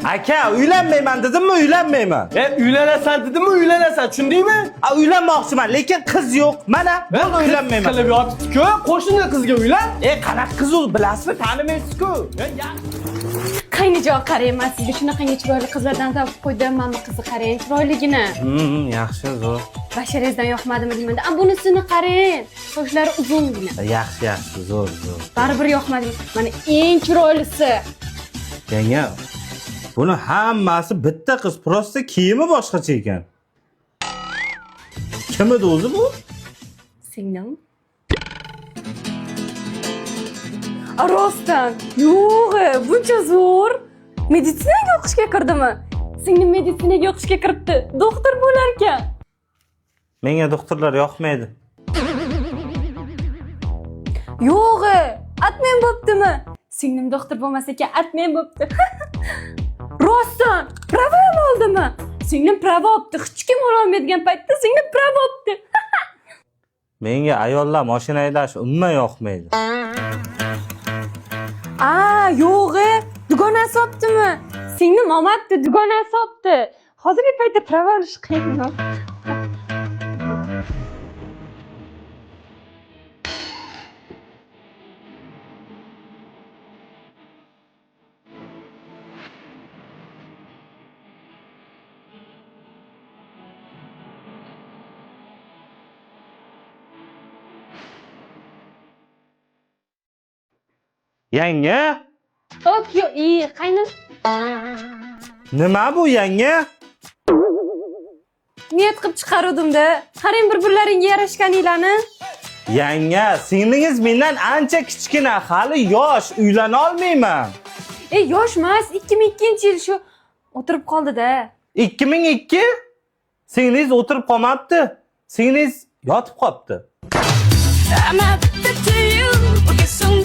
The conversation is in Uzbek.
Aka, uylanmayman dedimmi, uylanmayman. E, uylanasan dedimmi, uylanasan, tushundingmi? A, uylanmoqchiman, lekin qiz yo'q. Mana, bo'ldi, uylanmayman. Qilib yotibdi-ku, qo'shni qizga uylan. E, qanaqa qiz u, bilasizmi, tanimaysiz-ku. Qaynijon, qarang, man sizga shunaqangi chiroyli qizlardan topib qo'ydim. Mana bu qizni qarang, chiroyligini. Yaxshi, zo'r. Basharangizdan yoqmadimi deyman. A, bunisini qarang, sochlari uzungina. Yaxshi, yaxshi, zo'r, zo'r. Baribir yoqmadimi? Mana eng chiroylisi. Yanga, buni hammasi bitta qiz, просто kiyimi boshqacha ekan. Kim edi o'zi bu? Singlim. A, rostdan. Yo'q, buncha zo'r. Meditsinaga o'qishga kirdimi? Singlim meditsinaga o'qishga kiribdi. Doktor bo'lar ekan. Menga doktorlar yoqmaydi. Yo'q, atmen bo'ptimi? Singlim doktor bo'lmas ekan, atmen bo'pti. Rostdan, prava ham oldimi? Singlim prava olibdi. Hech kim ololmaydigan paytda singlim prava olibdi. Menga ayollar mashina haydashi umuman yoqmaydi. A, yo'q, dugonasi olibdimi? Singlim olmabdi, dugonasi olibdi. Hozirgi paytda prava olish qiyin. Yanga, Ok, yo, i, qayni? nima bu yanga? Niyat qilib chiqaruvdim-da. Qarang bir-birlaringga yarashganinglarni. Yanga, singlingiz mendan ancha kichkina, hali yosh, uylana olmayman. E, yosh emas, 2002-yil shu o'tirib qoldi-da. 2002? Singlingiz o'tirib qolmabdi. Singlingiz yotib qolibdi. I'm addicted to you. Porque son